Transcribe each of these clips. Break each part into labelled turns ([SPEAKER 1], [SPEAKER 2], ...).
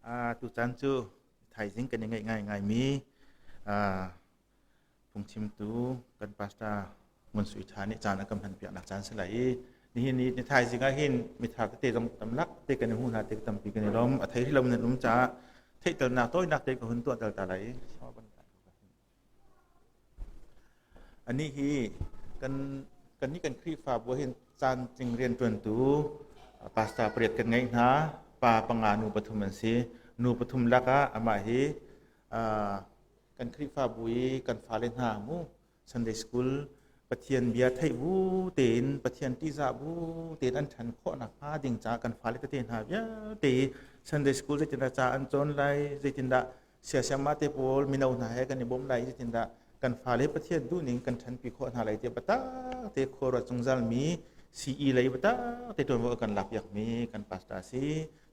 [SPEAKER 1] Tucaan cu thaizing kan i ngaih ngaingaimi phungchimtu kan pastor Ngun Sui Tha nih caan a kan hmanpiaknak caan si lai i nihin ni ni thaizing ah hin mithar tete zong tamlak te kan i hmu hna te tampi kan i lawm. A thei lo nan um caah theihternak tawinak te ka hun tuah tal ta lai i Anih hi kan kannih kan Khrihfabu ah hin caantling rianṭuantu pastor pariat kan ngeih hna. Pa panga nu pathum an si. Nu pathum lakah amah hi kan Khrihfabu i kan fale hna mu Sunday school Pathian bia theih bu tein Pathian ṭihzah bu tein an ṭhan khawh nakhnga ding caah kan fale tete hna vialte hi Sunday school zeitindah ca an cawn lai, zeitindah siasiamah te pawl mino hna he kan i bawm lai zeitindah kan fale Pathian duhning kan ṭhanpi khawh hna lai tiah biatak te khuaruat zungzal mi CE lei biatak te ṭuanvo a kan lakpiak mi kan pastor a si.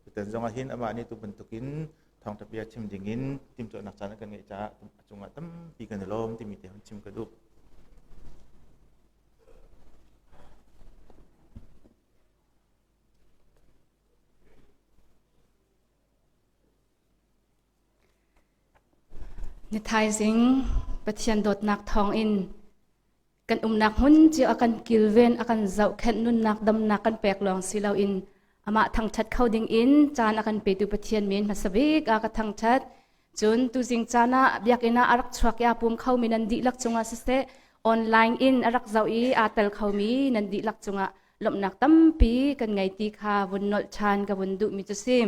[SPEAKER 1] Tutan zong ah hin amah nih tu bantukin thawngṭha bia chim dingin timhtuahnak caan a kan ngeih caah a cungah tampi kan i lawm timi te hun chim ka duh.
[SPEAKER 2] Ni thaizing Pathian dawtnak thawngin kan umnak hmun cio a kan kilven a kan zohkhenh nunnak damnak kan pek lawng si loin amah thangṭhat kho ding in caan a kan petu Pathian min hmasa bik a ka thangṭhat. Cun tuzing caan ah biakinn ah a rak chuak i aa pum khomi nan dihlak cungah siseh online in a rak zoh i aa tel khomi nan dihlak cungah lawmhnak tampi kan ngei ti kha vun nolh ṭhan ka vun duhmi cu si.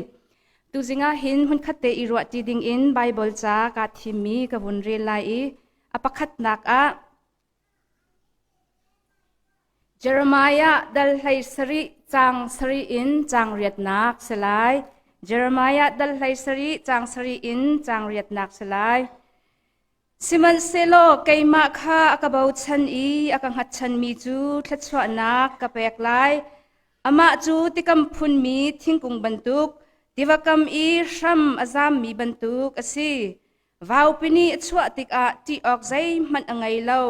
[SPEAKER 2] Tuzing ah hin hmunkhat te i ruahṭi ding in Baibal ca kaa thimmi ka vun rel lai i a pakhatnak ah Jeremiah dal hlei sarih caang sarih in caang riatnak si lai. Jeremiah dal hlei sarih caang sarih in caang riatnak si lai. Sihmanhsehlaw keimah kha a ka bochan i a ka hngatchanmi cu thluachuahnak ka pek lai. Amah cu tikam phunmi thingkung bantuk, tiva kam i hram a zammi bantuk a si. Vaupi nih a chuah tikah ṭih awk zeihmanh a ngei lo.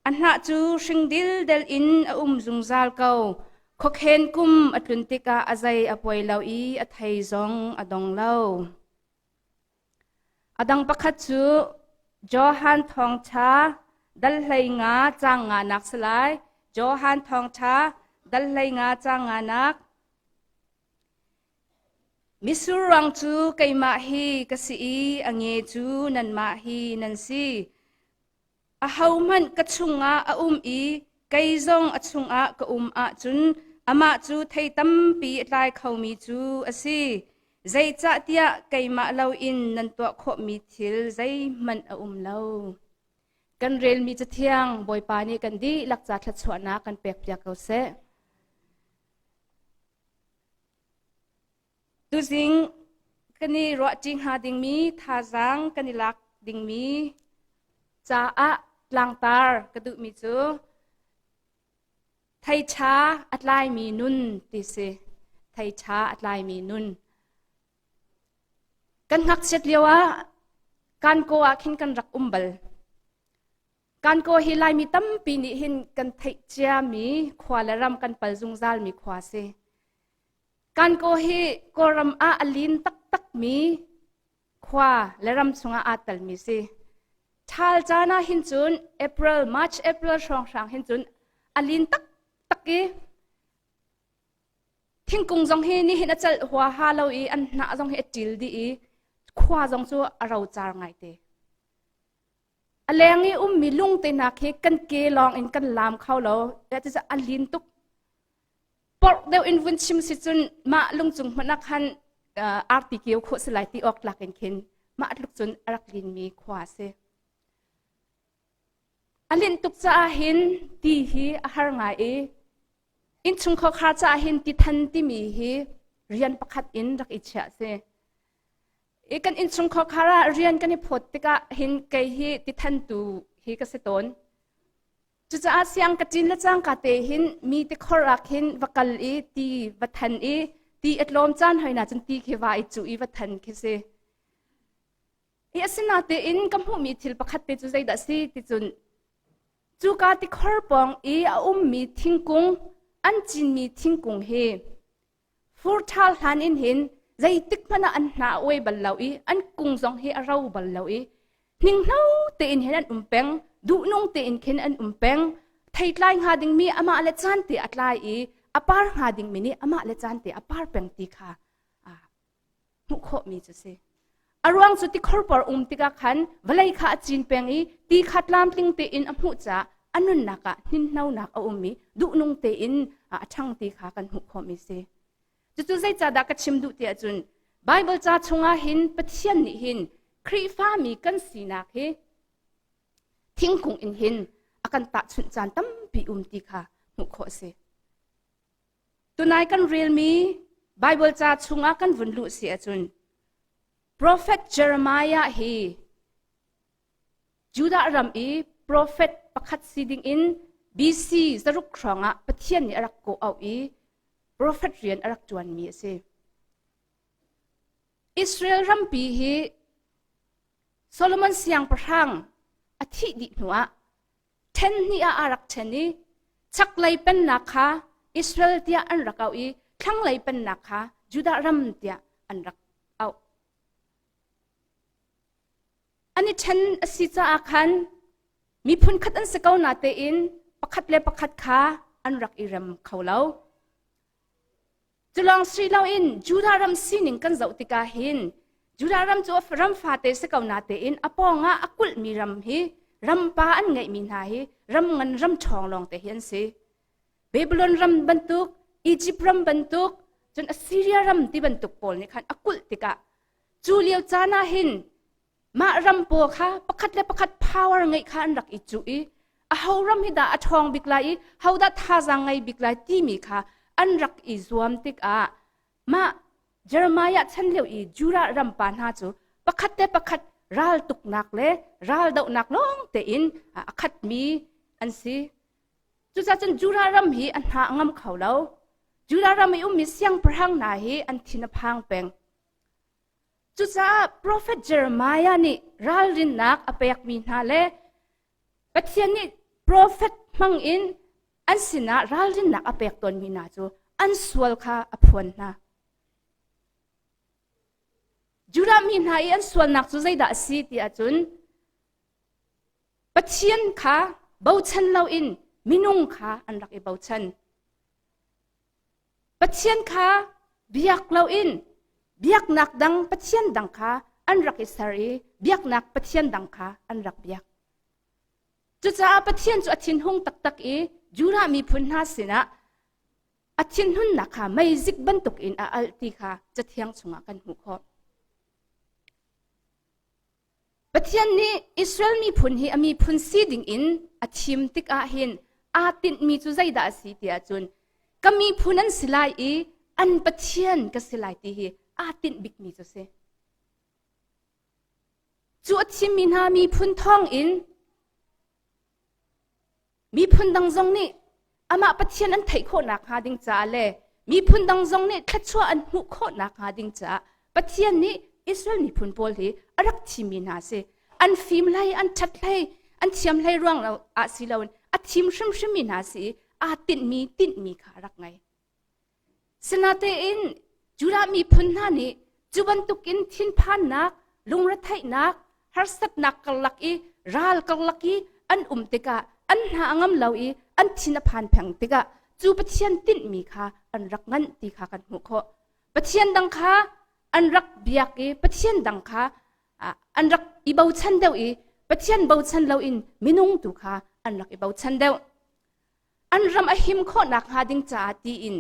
[SPEAKER 2] A hnah cu hring dildel in a um zungzal ko. Khuakhen kum a tlun tikah a zei a puai lo i a thei zong a dong lo. A dang pakhat cu Johan Thawngṭha dal 15 caang nganak si lai. Johan Thawngṭha dal 15 caang nganak. Mitsur ruang cu keimah hi ka si i a nge cu nanmah hi nan si. Ahohmanh ka chungah a um i kei zong a chungah ka um ahcun amah cu thei tampi a tlai khomi cu a si. Zeicahtiah keimah loin nan tuah khawhmi thil zeihmanh a um lo. Kan relmi Cathiang Bawipa nih kan dihlak ca thluachuahnak kan pekpiak ko seh. Tuzing kan i ruahṭi hnga dingmi thazaang kan i lak dingmi caah tlangtar ka duhmi cu theiṭha a tlaimi nun ti si. Theiṭha a tlaimi nun. Kan ngakchiat lio ah kankaw ah khin kan rak um bal. Kankaw hi Laimi tampi nih hin kan theih ciami khua le ram kan pal zungzalmi khua si. Kankaw hi Kawlram ah a lin taktakmi khua le ram chungah aa telmi si. Ṭhal caan ah hin cun April, March, April hrawnghrang hin cun a lin taktak i thingkung zong hi nihin a celh huaha lo i an hnah zong hi a ṭil dih i khua zong cu a rocar ngaite. A leng i ummi lung te hna khi kan ke lawng in kan laam kho lo. A lin tuk. Porh deuh in vun chim si cun mah lungcung hmanh ah khan arti kio khawh si lai ti awk tlak in khin mah tluk cun a rak linmi khua a si. A linh tuk caah hin ti hi a har ngai i innchung khawkhar caah hin ti than timi hi rian pakhat in rak i chiah si. I kan innchung khawkhar ah rian kan i phawt tikah hin kei hi ti thantu hi ka si tawn. Cucaah siang ka ṭin le cangka te hin mi tikhor ah khin va kal i ti va than i ti a tlawm caan hoi na cun ti khi va i cuh i va than khi si. I asinatein ka hmuhmi thil pakhat te cu zeidah si ti cun cuka tikhor pawng i a ummi thingkung an cinmi thingkung hi fur ṭhal hlan in hin. Zeitik hmanh ah an hna a uai bal lo i an kung zong hi a ro bal lo i hninghno tein hin an um peng, duhnung tein khin an um peng. Theitlai hnga dingmi amah le caan te a tlai i a par hnga dingmi nih amah le caan te a par peng ti kha hmuh khawhmi cu si. A ruang cu tikhor por um tikah khan vawlei kha a cin peng i ti kha tlamtling tein a hmuh caah a nunnak ah hninhnonak a um i duhnung tein a ṭhang ti kha kan hmuh khawhmi si. Cucu zeicahdah ka chim duh tiah cun Baibal ca chungah hin Pathian nih hin Khrihfami kan sinak hi thingkung in hin a kan tahchunh caan tampi um ti kha hmuh khawh a si. Tunai kan relmi Baibal ca chungah kan vun luh si ahcun Prophet Jeremiah hi Judah ram i prophet pakhat si dingin BC zaruk hrawngah Pathian nih a rak kawh auh i prophet rian a rak ṭuanmi a si. Israel rampi hi Solomon siangpahrang a thih dih hnuah ṭhen hnih ah aa rak ṭhen i chaklei pennak kha Israel tiah an rak auh i thlanglei pennak kha Judah ram tiah an rak auh. An i ṭhen a si caah khan miphun khat an si ko na tein pakhat le pakhat kha an rak i rem kho lo. Culawng si loin Judah ram sining kan zoh tikah hin Judah ram cu ram fate si ko na tein a pawngah a kulhmi ram hi rampa an ngeihmi hna hi ram ngan ram ṭhawng lawng te hi an si. Babylon ram bantuk, Egypt ram bantuk, cun Assyria ram ti bantuk pawl nih khan a kulh tikah cu lio caan ah hin mah ram pawl kha pakhat le pakhat power ngeih kha an rak i cuh i aho ram hi dah a ṭhawng bik lai i ho dah thazaang ngei bik lai timi kha an rak i zuam tikah mah Jeremiah chan lio i Judah ram pa hna cu pakhat le pakhat ral tuknak le ral dohnak lawng tein a khatmi an si. Cucaah cun Judah ram hi a hna a ngam kho lo. Judah ram i ummi siangpahrang hna hi an thin a phang peng. Cucaah profet Jeremiah nih ralrinnak a pekmi hna le Pathian nih profet hmang in an sinah ralrinnak a pek tawnmi hna cu an sual kha a phuan hna. Judah mi hna i an sualnak cu zeidah a si ti ahcun Pathian kha bochan loin minung kha an rak i bochan. Pathian kha biak loin biaknak dang Pathian dang kha an rak i ser i biaknak Pathian dang kha an rak biak. Cucaah Pathian cu a thinhung taktak i Judah miphun hna sinah a thinhunnak kha meizik bantukin a alh ti kha Cathiang chungah kan hmuh khawh. Pathian nih Israel miphun hi a miphun si dingin a thim tikah hin aa tinhmi cu zeidah a si ti ahcun ka miphun an si lai i an Pathian ka si lai ti hi aa tinh bikmi cu si. Cu a thimmi hna miphun thawngin Miphun dang zong nih amah Pathian an theih khawh nakhnga ding caah le miphun dang zong nih thluachuah an hmuh khawh nakhnga ding caah Pathian nih Israel miphun pawl hi a rak thimmi hna a si. An fim hlei, an ṭhat hlei, an thiam hlei ruang lo ah si loin a thim hrimhrimmi hna a si i aa tinhmi tinhmi kha a rak ngei. Sinatein Judah miphun hna nih cu bantukin thinphannak, lungretheihnak, harsatnak karlak i ral karlak i an um tikah an hna a ngam lo i an thin a phan peng tikah cu Pathian tinhmi kha an rak nganh ti kha kan hmuh khawh. Pathian dang kha an rak biak i Pathian dang kha an rak i bochan deuh i Pathian bochan loin minung tu kha an rak i bochan deuh. An ram a him khawh nakhnga ding caah tiin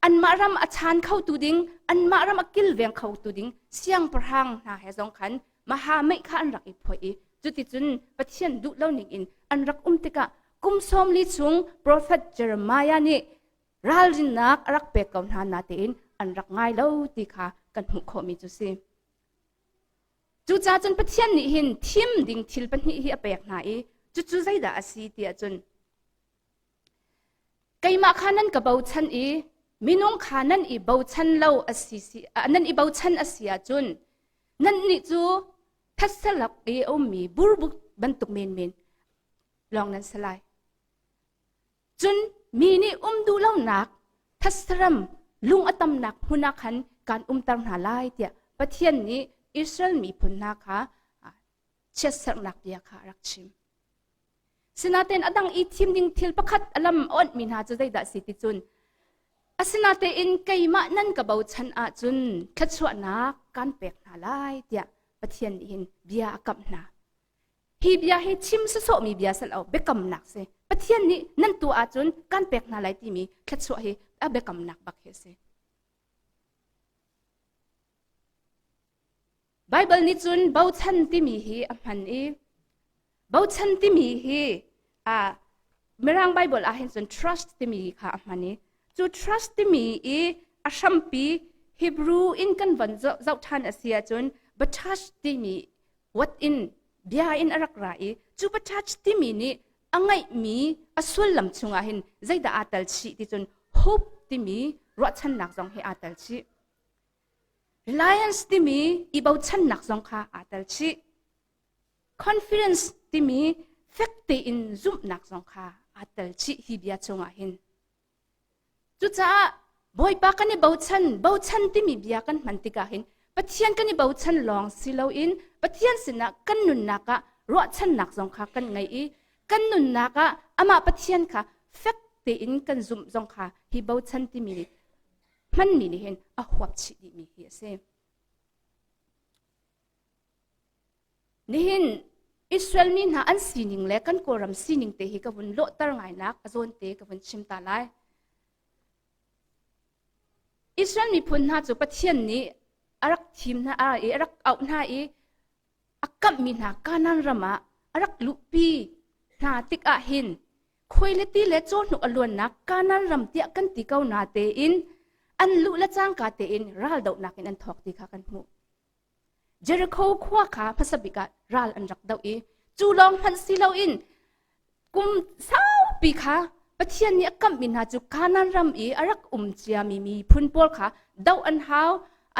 [SPEAKER 2] anmah ram a chaan khotu ding anmah ram a kilveng khotu ding siangpahrang hna he zong khan maha meih kha an rak i phoih i cuticun Pathian duh lo ning in an rak um tikah kum 40 chung profet Jeremiah nih ralrinnak a rak pek ko hna natein an rak ngai lo ti kha kan hmuh khawhmi cu si. Cucaah cun Pathian nih hin thim ding thil pahnih hi a pek hna i cucu zeidah a si ti ahcun keimah kha nan ka bochan i minung kha nan i bochan lo a si, si nan i bochan a si ahcun nannih cu thatselak i a ummi burbuk bantuk menmen lawng nan si lai. Cun mi nih um duh lonak thatsaram lung a tamnak hmun ah khan kan umter hna lai tiah Pathian nih Israel miphun hna kha chiatserhnak bia kha a rak chim. Sinain a dang i thim ding thil pakhat a lam a onhmi hna cu zeidah si ti cun asinatein keimah nan ka bochan ahcun thluachuahnak kan pek hna lai tiah Pathian nih hin bia a kamh hna. Hi bia hi chim sawsawhmi bia sal lo biakamnak si. Pathian nih nan tuah ahcun kan pek hna lai timi thluachuah hi a biakamnak bak hi a si. Baibal nih cun bochan timi hi a hman i bochan timi hi uh, Mirang Bible ah hin cun trust timi kha a hman i cu trust timi i a hrampi Hebrew in kan von zoh ṭhan a si ahcun batach timi what in bia in a rak ra i cu batach timi nih a ngeihmi a sullam chungah hin zeidah aa tel chih ti cun hope timi ruahchannak zong hi aa tel chih. Reliance timi i bochannak zong kha aa tel chih. Confidence timi fek tein zumhnak zong kha aa tel chih hi bia chungah hin. Cucaah Bawipa kan i bochan, bochan timi bia kan hman tikah hin Pathian kan i bochan lawng si loin Pathian sinah kan nunnak ah ruahchannak zong kha kan ngei i kan nunnak ah amah Pathian kha fek tein kan zumh zong kha hi bochan timi nih hmanmi nih hin a huap chih dihmi hi a si. Nihin Israel mi hna an sining le kan Kawlram sining te hi ka vun lawhter ngainak a zawn te ka vun chim ta lai. Israel miphun hna cu Pathian nih a rak thim hna i a rak auh hna i a kamhmi hna Kanaan ram ah a rak luhpi hna tikah hin khuailiti le cawhnuk a luannak Kanaan ram tiah kan ti ko na tein an luh le cangka tein raldohnak in an thawk ti kha kan hmuh. Jericho khua kha hmasa bik ah ral an rak doh i cu lawng hmanh si loin kum saupi kha Pathian nih a kamhmi hna cu Kanaan ram i a rak um ciami miphun pawl kha doh an hau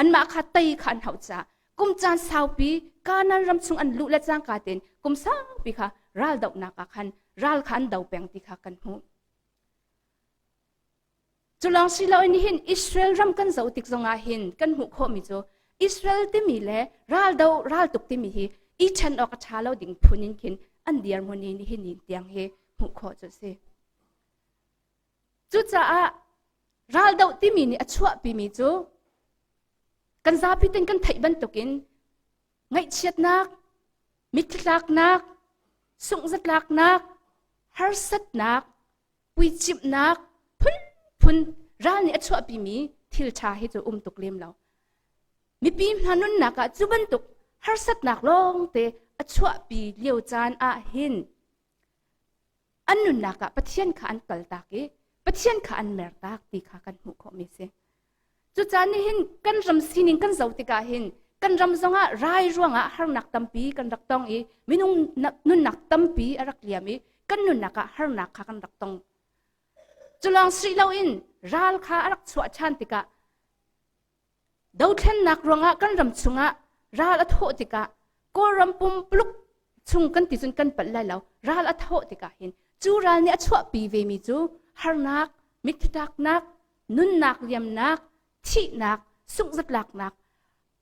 [SPEAKER 2] anmah kha tei kha an hauh caah kum caan saupi Kanaan ram chung an luh le cangka tein kum saupi kha ral dohnak ah khan ral kha an do peng ti kha kan hmuh. Cu lawng si loin hin Israel ram kan zoh tik zongah hin kan hmuh khawhmi cu Israel timi le raldo raltuk timi hi i ṭhen awk a ṭha lo ding phun in khin an dirhmun in hi ni tiang hi hmuh khawh cu a si. Cucaah raldoh timi nih a chuahpimi cu kan zapi ten kan theih bantukin ngaihchiatnak, mitthlitlaknak, sunghzatlaknak, harsatnak, puicimhnak phunphun ral nih a chuahpimi thil ṭha hi cu um tuk lem lo. Mipi hna nunnak ah cu bantuk harsatnak lawngte a chuahpi lio caan ah hin an nunnak ah Pathian kha an kaltak i Pathian kha an mertak ti kha kan hmuh khawhmi si. Cucaah nihin kan ram sining kan zoh tikah hin kan ram zongah rai ruangah harnak tampi kan rak tong i minung nunnak tampi a rak liam i kan nunnak ah harnak kha kan rak tong. Cu lawng si loin ral kha a rak chuah ṭhan tikah Dothlennak ruangah kan ram chungah ral a thawh tikah Kawlram pumpuluk chung kan ti cun kan palh lai lo. Ral a thawh tikah hin cu ral nih a chuahpi vemi cu harnak, mitthlitlaknak, nunnak liamnak, thihnak, sunghzatlaknak,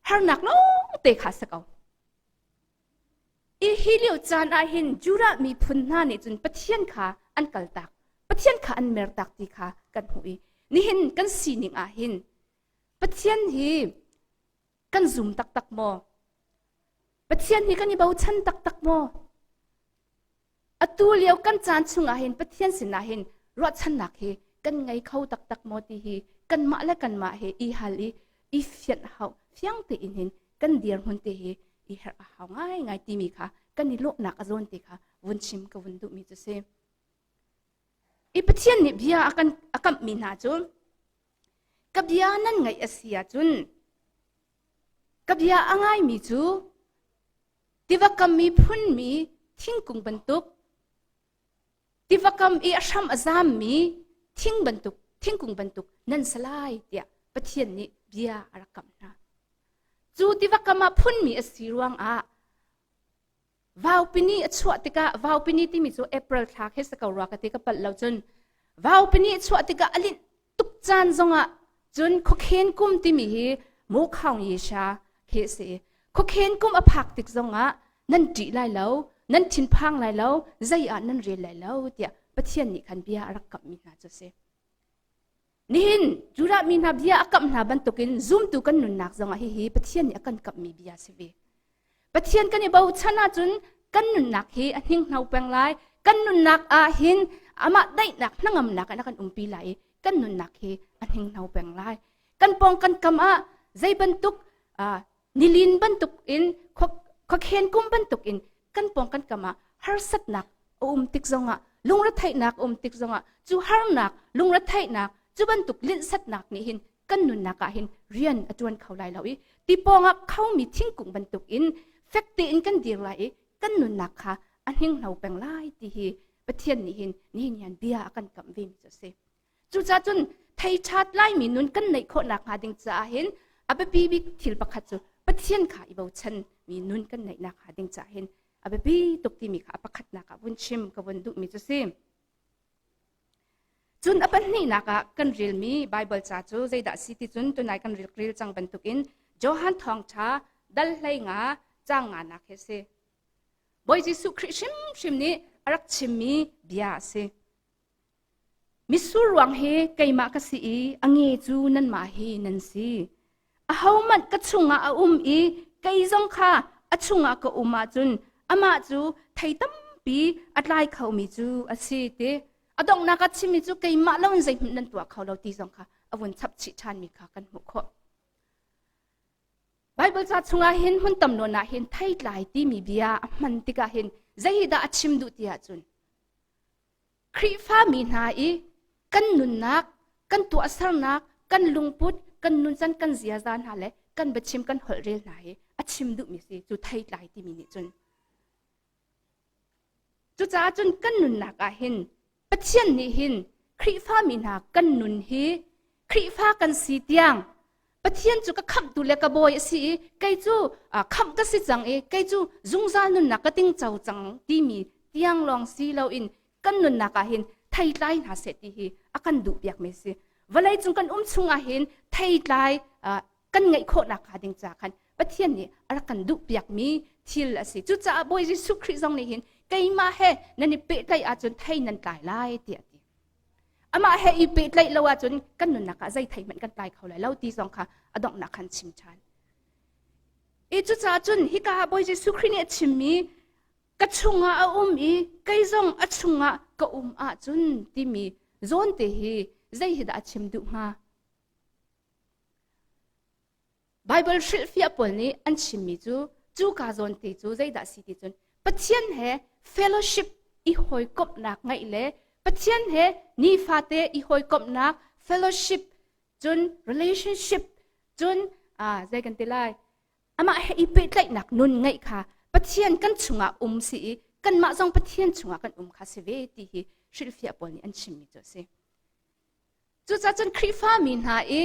[SPEAKER 2] harnak lawngte kha a si ko. I hi lio caan ah hin Judah miphun hna nih cun Pathian kha an kaltak, Pathian kha an mertak ti kha kan hmuh i nihin kan sining ah hin Pathian hi kan zum taktak maw? Pathian hi kan i bochan taktak maw? Atu lio kan caan chungah hin Pathian sinah hin ruahchannak hi kan ngei kho taktak maw ti hi kanmah le kanmah he i hal i i fianh hau fiang tein hin kan dirhmun te hi i herh a hau ngaingai timi kha kan i lawhnak a zawn te kha vun chim ka vun duhmi cu si. I Pathian nih bia a kan a kamhmi hna cu ka bia nan ngaih a si ahcun ka bia a ngaimi cu tiva kam i phunmi thingkung bantuk tiva kam i a hram a zammi thing bantuk thingkung bantuk nan si lai tiah Pathian nih bia a rak kamh hna. Cu tiva kam ah phunmi a si ruangah Vaupini a chuah tikah Vaupini timi cu April thla khi si ko rua ka ti ka palh lo cun Vaupini a chuah tikah a linh tuk caan zongah cun khuakhen kum timi hi. Mo Khaung Yesha khi a si. Khuakhen kum a phak tik zongah nan ṭih lai lo, nan thinphang lai lo, zei ah nan rel lai lo tiah Pathian nih khan bia a rak kamhmi hna cu a si. Nihin Judah mi hna bia a kamh hna bantukin zumtu kan nunnak zongah hihi Pathian nih a kan kamhmi bia a si ve. Pathian kan i bochan ahcun kan nunnak hi a hninghno peng lai. Kan nunnak ah hin amah daihnak hnangamnak in a kan umpi lai i kan nunnak hi a hninghno peng lai. Kan pawng kan kam ah zei bantuk nilin bantuk in khuakhen kum bantuk in kan pawng kan kam ah harsatnak a um tik zongah lungretheihnak a um tik zongah cu harnak lungretheihnak cu bantuk linhsatnak nih hin kan nunnak ah hin rian a ṭuan kho lai lo i ti pawngah khomi thingkung bantuk in fek tein kan dir lai i kan nunnak kha a hninghno peng lai ti hi Pathian nih hin nihin hian bia a kan kamh ve mi cu a si. Cucaah cun thei ṭhat laimi nun kan neih khawh nakhnga ding caah hin a biapi bik thil pakhat cu Pathian kha i bochan mi nun kan neih nakhnga ding caah hin a biapi tuk timi kha a pakhatnak ah vun chim ka vun duhmi cu si. Cun a pahnihnak ah kan relmi Baibal ca cu zeidah si ti cun tunai kan rel rel cang bantukin Johan Thawngṭha dal hlei nga caang nganak hi a si. Bawi Jesuh Khrih hrimhrim nih a rak chimmi bia a si. Mitsur ruang hi keimah ka si i a nge cu nanmah hi nan si. Ahohmanh ka chungah a um i kei zong kha a chungah ka um ahcun amah cu thei tampi a tlai khomi cu a si ti. A donghnak ah chimmi cu keimah loin zeihmanh nan tuah kho lo ti zong kha a vun chap chih ṭhanmi kha kan hmuh khawh. Baibal ca chungah hin hmun tam nawn ah hin theitlai timi bia a hman tikah hin zei hi dah a chim duh ti ahcun Khrihfami hna i kan nunnak, kan tuahsernak, kan lungput, kan nuncan, kan ziaza hna le kan biachim kan holhrel hna hi a chim duhmi si cu theitlai timi nih cun. Cucaah cun kan nunnak ah hin Pathian nih hin Khrihfami hna kan nun hi Khrihfa kan si tiang Pathian cu ka khamhtu le ka bawi a si i kei cu khamh ka si cang i kei cu zungzal nunnak ka tingco cang timi tiang lawng si loin kan nunnak ah hin theitlai hna seh ti hi a kan duh piakmi si. Vawlei cung kan um chung ah hin theitlai kan ngeih khawhnak hnga ding ca khan Pathian nih a rak kan duh piakmi thil a si. Cucaah Bawi Jesuh Khrih zong nih hin keimah he nan i pehtlaih ahcun thei nan tlai lai tiah a ti. Amah he i pehtlaih lo ahcun kan nunnak ah zei thei hmanh kan tlai kho lai lo ti zong kha a donghnak khan chim ṭhan. I cucaah cun hika ah Bawi Jesuh Khrih nih a chimmi ka chungah a um i kei zong a chungah ka um ahcun timi zawn te hi zei hi dah a chim duh hnga? Baibal hrilhfiah pawl nih an chimmi cu cuka zawn te cu zeidah si ti cun Pathian he fellowship i hawikomhnak ngeih le Pathian he nifate i hawikomhnak fellowship cun relationship cun zei kan ti lai amah he i pehtlaihnak nun ngeih kha Pathian kan chungah um si i kanmah zong Pathian chungah kan um kha si ve ti hi hrilhfiah pawl nih an chimmi cu a si. Cucaah cun Khrihfami hna i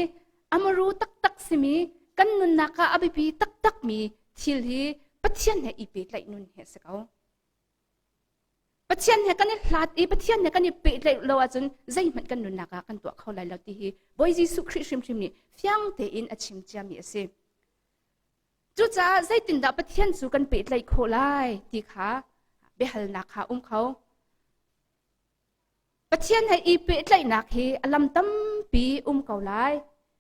[SPEAKER 2] amaru taktak simi kan nunnak ah a biapi taktakmi thil hi Pathian he i pehtlaih nun hi a si ko. Pathian he kan i hlat i Pathian he kan i pehtlaih lo ahcun zeihmanh kan nunnak ah kan tuah kho lai lo ti hi Bawi Jesuh Khrih hrimhrim nih fiang tein a chim ciami a si. Cucaah zeitindah Pathian cu kan pehtlaih khawh lai ti kha biahalnak kha um kho. Pathian he i pehtlaihnak hi a lam tampi um ko lai.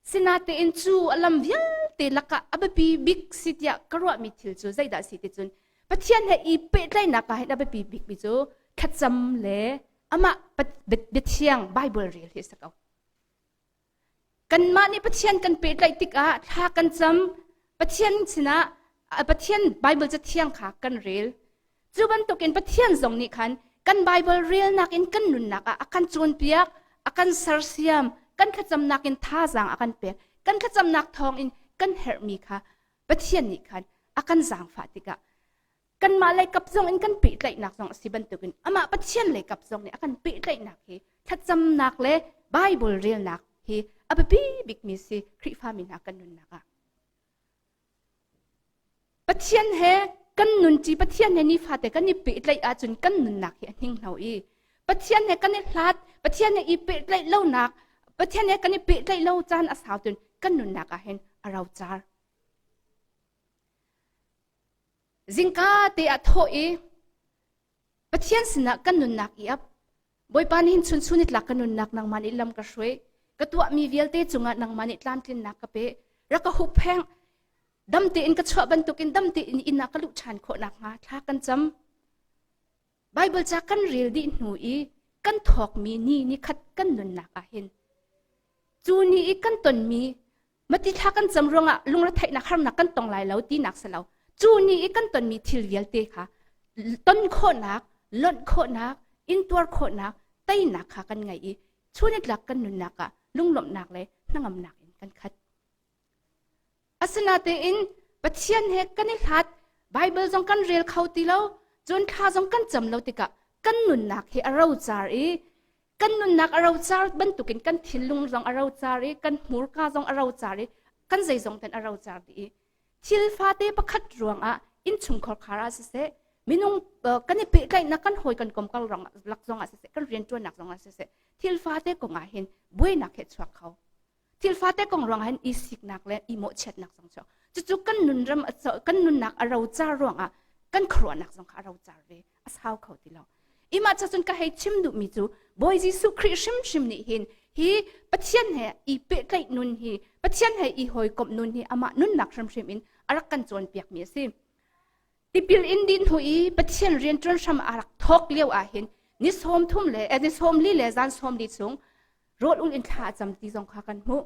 [SPEAKER 2] Sinatein cu a lam vialte lakah a biapi bik si tiah ka ruahmi thil cu zeidah si ti cun Pathian he i pehtlaihnak ah hin a biapi bikmi cu thlacam le amah biathiang Bible rel hi a si ko. Kanmah nih Pathian kan pehtlaih tikah thla kan cam, Pathian sinah Pathian Bible cathiang kha kan rel. Cu bantukin Pathian zong nih khan kan Bible relnak in kan nunnak ah a kan cawnpiak, a kan sersiam, kan thlacamnak in thazaang a kan pek. Kan thlacamnak thawngin kan herhmi kha Pathian nih khan a kan zaangfah tikah kanmah lei kap zong in kan pehtlaihnak zong a si bantukin amah Pathian lei kap zong nih a kan pehtlaihnak hi thlacamnak le Bible relnak hi a biapi bikmi si Khrihfami hna kan nunnak ah. Pathian he kan nunṭi Pathian he nifate kan i pehtlaih ahcun kan nunnak hi a hninghno i Pathian he kan i hlat Pathian he i pehtlaih lonak Pathian he kan i pehtlaih lo caan a sau cun kan nunnak ah hin a rocar. Zingka te ah thawh i Pathian sinah kan nunnak i ap. Bawipa nih hin chun chun i tlak ka nunnak nangmah nih lam ka hruai. Ka tuahmi vialte cungah nangmah nih tlamtlinnak ka pe. Rak ka huppheng. Dam tein ka chuah bantukin dam tein inn ah ka luh ṭhan khawh nakhnga thla kan cam. Baibal ca kan rel dih hnu i kan thawkmi ni ni khat kan nunnak ah hin cu ni i kan tonmi mati thla kan cam ruangah lungretheihnak harnak kan tong lai lo tinak si lo cu ni i kan tonmi thil vialte kha ton khawhnak lonh khawhnak intuar khawhnak teinak kha kan ngei i chunitlak kan nunnak ah lunglawmhnak le hnangamnak in kan khat Asinain Pathian he kan i hlat, Baibal zong kan rel kho ti lo, cun thla zong kan cam lo tikah kan nunnak hi a rocar i kan nunnak a rocar bantukin kan thinlung zong a rocar i kan hmurka zong a rocar i kan zeizong ten a rocar dih i thil fate pakhat ruangah innchungkhar khar ah siseh minung kan i pehtlaihnak kan hawi kan kom kal lak zong ah siseh kan rianṭuannak zong ah siseh thil fate kong ah hin buainak he chuak kho Thil fate kong ruangah hin i siknak le i mawhchiatnak zong chuak. Cucu kan nunram kan nunnak a rocar ruangah kan khuaruahnak zong kha a rocar ve. A sau kho ti lo. Ima cha cun ka hei chim duhmi cu Bawi Jesuh Khrih hrimhrim nih hin hi Pathian he i pehtlaih nun hi Pathian he i hawikomh nun hi amah nunnak hrimhrim in a rak kan cawnpiakmi a si. Tipil in dih hnu i Pathian rianṭuan hram a rak thawk lio ah hin ni 30 le ni 40 le zan 40 chung rawl ul in thla a cam ti zong kha kan hmuh.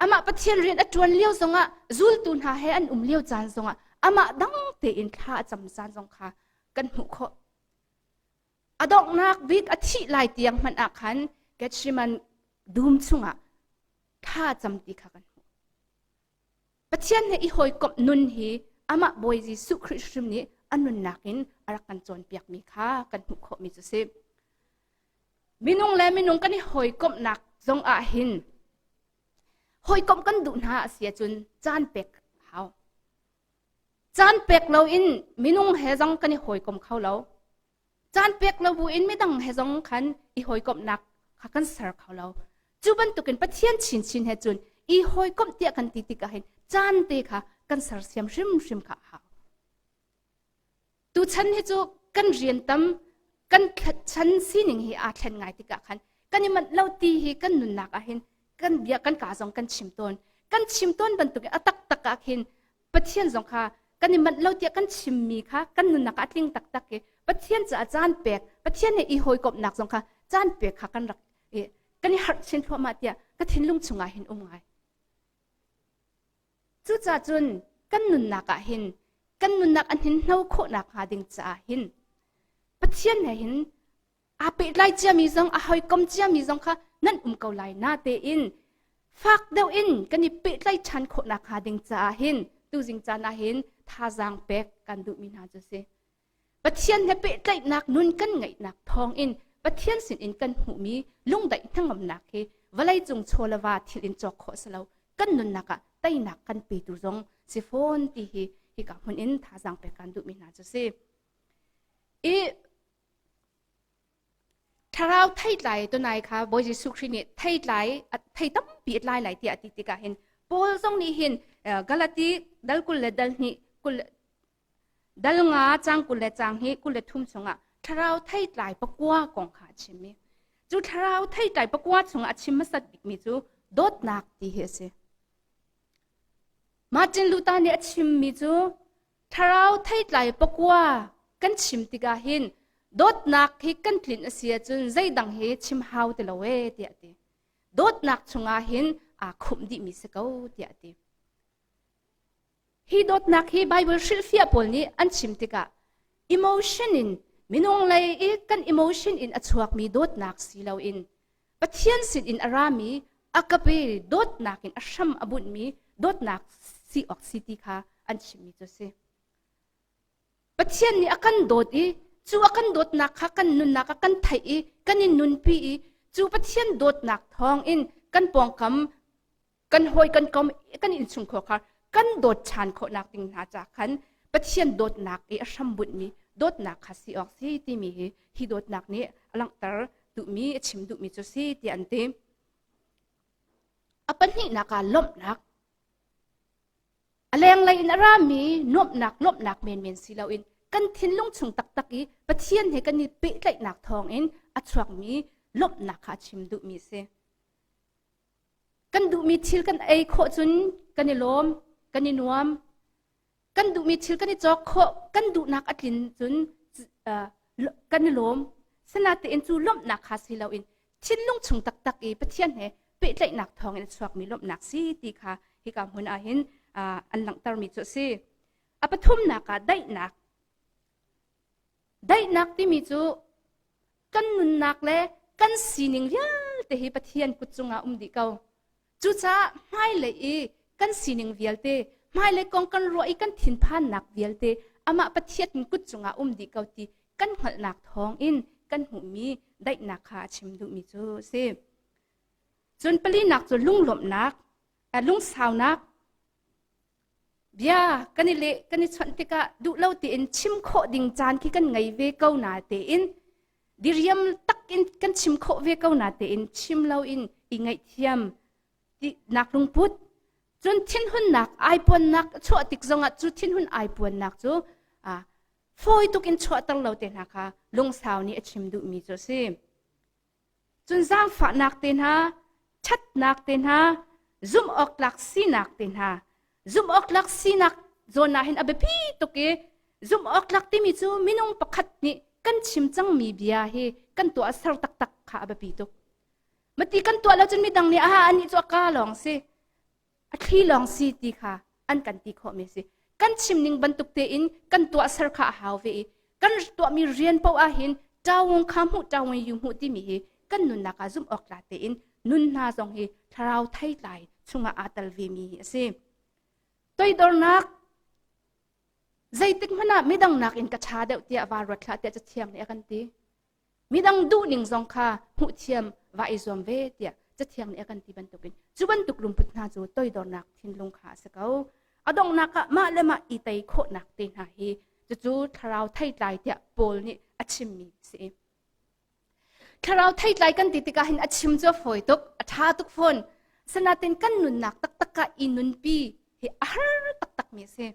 [SPEAKER 2] Amah Pathian rian a ṭuan lio zongah zultu hna he an um lio caan zongah amah dang tein thla a cam caan zong kha kan hmuh khawh. A donghnak bik a thih lai tiang hmanh ah khan Gethsemane dum chungah thla a cam ti kha kan hmuh. Pathian he i hawikomh nun hi amah Bawi Jesuh Khrih hrim nih a nunnak in a rak kan cawnpiakmi kha kan hmuh khawhmi cu si. Minung le minung kan i hawikomhnak zong ah hin hawikomh kan duh hna a si ahcun caan pek hau. Caan pek loin minung he zong kan i hawikom kho lo. Caan pek lo buin midang he zong khan i hawikomhnak kha kan ser kho lo. Cu bantukin Pathian chinchin he cun i hawikomh tiah kan ti tikah hin caan te kha kan sersiam hrimhrim kha a hau. Tuchan hi cu kan rian tam kan chan sining hi aa thlen ngai tikah khan kan i manh lo ti hi kan nunnak ah hin kan bia kan ka zong kan chim tawn. Kan chim tawn bantukin a taktak ah khin Pathian zong kha kan i manh lo tiah kan chimmi kha kan nunnak ah a tling taktak i Pathian caah caan pek Pathian he i hawikomhnak zong kha caan pek kha kan rak i kan i harh chin thluahmah tiah ka thinlung chungah hin um ngai. Cucaah cun kan nunnak ah hin kan nunnak an hninhno khawhnak hnga ding caah hin Pathian he hin aa pehtlai ciami zong a hawikom ciami zong kha nan um ko lai na tein fak deuh in kan i pehtlai ṭhan khawhnak hnga ding caah hin tuzing caan ah hin thazaang pek kan duhmi hna cu si. Pathian he pehtlaihnak nun kan ngeihnak thawngin Pathian sinin kan hmuhmi lungdaih hnangamnak hi vawleicung chaw le va thil in cawk khawh si lo kan nunnak ah teinak kan petu zong si fawn ti hi hika hmun in thazaang pek kan duhmi hna cu si. I Thlarau theitlai tunai kha Bawi Jesuh Khrih nih theitlai thei tampi a tlai lai tiah a ti tikah hin Paul zong nih hin Galati dal 20 le dal hnih kul dal nga cang 20 le cang hi 23 chungah thlarau theitlai pakua kong kha a chim i cu thlarau theitlai pakua chungah a chim hmasat bikmi cu dawtnak ti hi a si. Martin Luther nih a chimmi cu Thlarau theitlai pakua kan chim tikah hin dawtnak hi kan tlinh a si ahcun zeidang hi chim hau ti lo ee tiah a ti. Dawtnak chungah hin aa khumh dihmi si ko tiah a ti. Hi dawtnak hi Bible hrilhfiah pawl nih an chim tikah emotion in minung lei i kan emotion in a chuakmi dawtnak si loin Pathian sinin a rami agape dawtnak in a hram a bunhmi dawtnak si awk si ti kha an chimmi cu a si. Pathian nih a kan dawt i cu a kan dawtnak kha kan nunnak a kan theih i kan in nunpi i cu Pathian dawtnak thawng in kan pawngkam kan hawi kan kom kan innchungkhar kha kan dawt ṭhan khawhnak ding hna ca khan Pathian dawtnak i a hrambunhmi dawtnak kha si awk si timi hi hi dawtnak nih a langhter duhmi a chim duhmi cu si tiah an ti. A pahnihnak ah lawmhnak. Lenglei in a rami nuamhnak lawmhnak menmen si loin kan thinlung chung taktak i Pathian he kan i pehtlaihnak thawngin a chuakmi lawmhnak kha a chim duhmi a si. Kan duhmi thil kan ei khawh cun kan i lawm, kan i nuam. Kan duhmi thil kan i cawk khawh, kan duhnak a tlin cun kan i lawm. Sinatein cu lawmhnak kha si loin thinlung chung taktak i Pathian he pehtlaihnak thawngin a chuakmi lawmhnak si ti kha hika hmun ah hin an langhtermi cu a si. A pathumnak ah daihnak. Daihnak timi cu kan nunnak le kan sining vialte hi Pathian kut cungah um dih ko. Cucaah hmailei i kan sining vialte, hmailei kong kan ruah i kan thinphannak vialte amah Pathian kut cungah um dih ko ti kan hngalhnak thawngin kan hmuhmi daihnak kha a chim duhmi cu a si. Cun palinak cu lunglawmhnak, lungsaunak, Bia kan i leh kan i chawnh tikah duh lo tein chim khawh ding caan khi kan ngei ve ko na tein diriam tak in kan chim khawh ve ko na tein chim lo in i ngaihthiam nak lungput cun thinhunnak aipuannak chuah tik zongah cu thinhun aipuannak cu fawi tuk in chuahter lo te hna kha lungsau nih a chim duhmi cu a si. Cun zaangfahnak te hna, ṭhatnak te hna, zumh awktlak sinak te hna, zumh awktlak sinak zawn ah hin a biapi tuk i zumh awktlak timi cu minung pakhat nih kan chim cangmi bia hi kan tuah ser taktak kha a biapi tuk. Mati kan tuah lo cun midang nih aha anih cu a ka lawng si. A thli lawng si ti kha an kan ti khawhmi a si. Kan chim ning bantuk tein kan tuahser kha a hau ve i kan tuahmi rian paoh ahhin ṭawung kha hmuh ṭawung yu hmuh timi hi kan nunnak ah zumh awk tla tein nun hna zong hi thlarau theitlai chungah aa tel vemi hi a si. Toidornak zeitik hmanh ah midang nakin ka ṭha deuh tiah vaa ruat hlah tiah Cathiang nih a kan ti. Midang duhning zong kha hmuhthiam va i zuam ve tiah Cathiang nih a kan ti bantukin cu bantuk lungput hna cu toidornak thinlung kha a si ko. A donghnak ah mah le mah i tei khawhnak te hna hi cucu thlarau theitlai tiah Paul nih a chimmi a si. Thlarau theitlai kan ti tikah hin a chim cu a fawi tuk, a ṭha tuk fawn. Sinain kan nunnak taktak ah i nunpi hi a har taktakmi a si.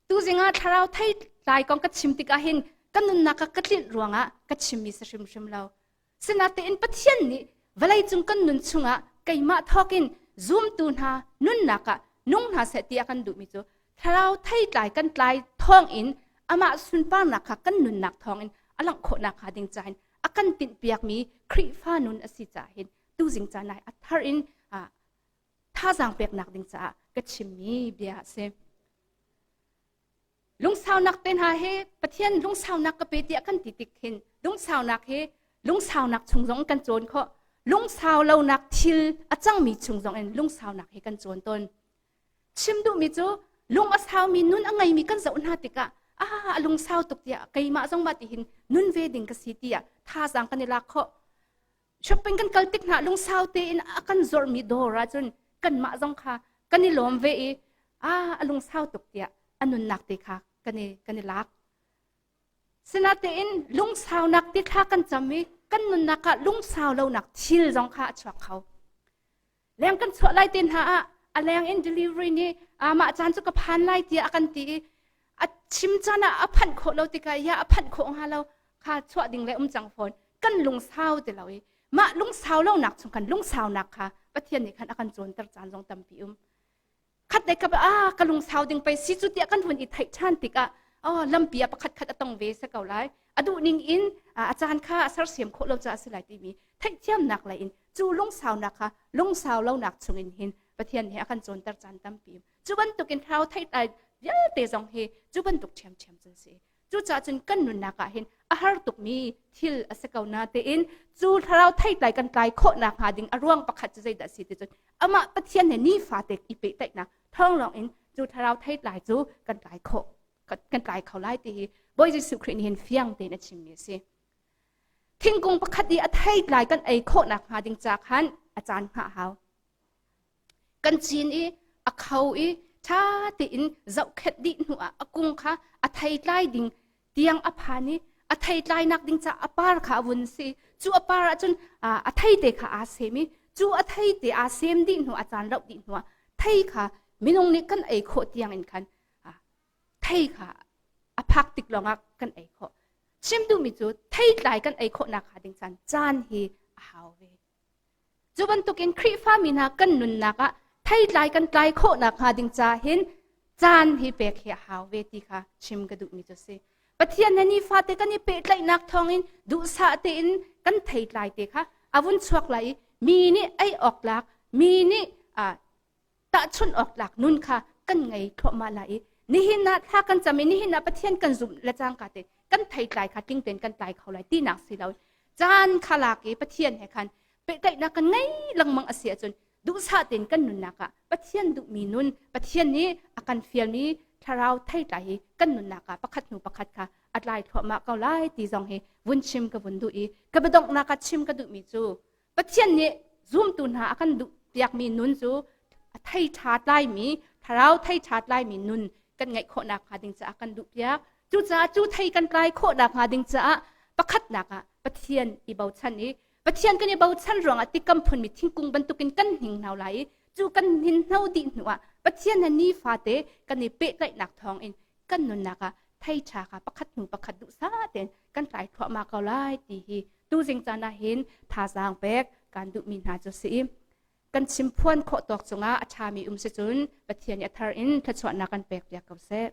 [SPEAKER 2] Tuzing ah thlarau theitlai kong ka chim tikah hin ka nunnak ah ka tlinh ruangah ka chimmi si hrimhrim lo. Sinatein Pathian nih vawleicung kan nun chungah keimah thawkin zumtu hna nunnak ah nung hna seh ti a kan duhmi cu thlarau theitlai kan tlai thawngin amah sunparnak kha kan nunnak thawngin a langh khawhnak hnga ding cahin a kan tinhpiakmi Khrihfa nun a si caah hin tuzing caan ah a thar in thazaang peknak ding caah ka chimmi bia a si. Lungsaunak te hna hi Pathian lungsaunak ka pe tiah kan ti tik hin lungsaunak hi lungsaunak chung zong kan cawn khawh. Lungsau lonak thil a cangmi chung zong in lungsaunak hi kan cawn tawn. Chim duhmi cu lung a saumi nun a ngeimi kan zoh hna tikah ah a lungsau tuk tiah keimah zong mah ti hin nun ve ding ka si tiah thazaang kan i lak khawh. Shopping kan kal tik hna lungsau tein a kan zormi dawr ahcun kanmah zong kha kan i lawm ve i ah a lungsau tuk tiah a nunnak te kha kan i kan i lak. Sinatein lungsaunak ti thla kan cam i kan nunnak ah lungsau lonak thil zong kha a chuak kho. Leng kan chuah lai te hna ah a leng in delivery nih mah caan cu ka phan lai tiah a kan ti i a chim caan ah a phanh khawh lo tikah ya a phanh khawh hnga lo kha chuah ding le um cang fawn kan lungsau ti lo i mah lungsau lonak chung khan lungsaunak kha Pathian nih khan a kan cawnter caan zong tampi um khat le kap ah ka lungsau ding pei si cu tiah kan hun i theih ṭhan tikah oh lampi ah pakhat khat a tong ve se ko lai a duh ning in a caan kha a sersiam khawh lo caah a si lai timi theihthiamnak lei in cu lungsaunak kha lungsau lonak chungin hin Pathian he a kan cawnter caan tampi cu bantukin thlarau theitlai vialte zong hi cu bantuk ṭhiamṭhiam cun si Cucaah cun kan nunnak ah hin a har tukmi thil a si ko na tein cu thlarau theitlai kan tlai khawh nakhnga ding a ruang pakhat cu zeidah si ti cun amah Pathian he nifate i pehtlaihnak thawng lawng in cu thlarau theitlai cu kan tlai khawh kan tlai kho lai ti hi Bawi Jesuh Khrih nih hin fiang tein a chimmi a si. Thingkung pakhat i a theitlai kan ei khawh nakhnga ding ca khan a caan hngah hau. Kan cin i a kho i ṭha tein zohkhenh dih hnuah a kung kha a theitlai ding tiang a phan i a theitlainak ding caah a par kha a vun si. Cu a par ahcun a theite kha aa sem i cu a theite aa sem dih hnu a caan rauh dih hnuah thei kha Minung nih kan ei khawh tiang in khan thei kha a phak tik lawngah kan ei khawh. Chim duhmi cu theitlai kan ei khawhnak hnga ding caan caan hi a hau ve. Cu bantukin Khrihfami hna kan nunnak ah theitlai kan tlai khawhnak hnga ding ca hin caan hi pek hi a hau ve ti kha chim ka duhmi cu si. Pathian he nifate kan i pehtlaihnak thawngin duhsah tein kan theitlai te kha a vun chuak lai i mi nih ei awk tlak, mi nih tahchunh awk tlak nun kha kan ngei thluahmah lai i nihin ah thla kan cam i nihin ah Pathian kan zumh le cangka te kan theitlai kha tling tein kan tlai kho lai tinak si lo caan kha lak i Pathian he khan pehtlaihnak kan ngei lengmang a si ahcun duhsah tein kan nunnak ah Pathian duhmi nun Pathian nih a kan fialmi thlarau theitlai hi kan nunnak ah pakhat hnu pakhat kha a tlai thluahmah ko lai ti zong hi vun chim ka vun duh i ka biadonghnak ah chim ka duhmi cu Pathian nih zumtu hna a kan duh piakmi nun cu a thei ṭha tlaimi thlarau thei ṭha tlaimi nun kan ngeih khawhnak hnga ding caah kan duh piak. Cucaah cu thei kan tlai khawhnak hnga ding caah pakhatnak ah Pathian i bochan i Pathian kan i bochan ruangah tikam phunmi thingkung bantukin kan hninghno lai i cu kan hninhno dih hnuah Pathian he nifate kan i pehtlaihnak thawngin kan nunnak ah thei ṭha kha pakhat hnu pakhat duhsah tein kan tlai thluahmah ko lai ti hi tuzing caan ah hin thazaang pek kan duhmi hna cu si kan chim phuan khawh tawk cungah a ṭhami um si cun Pathian nih a thar in thluachuahnak kan pek piak ko seh.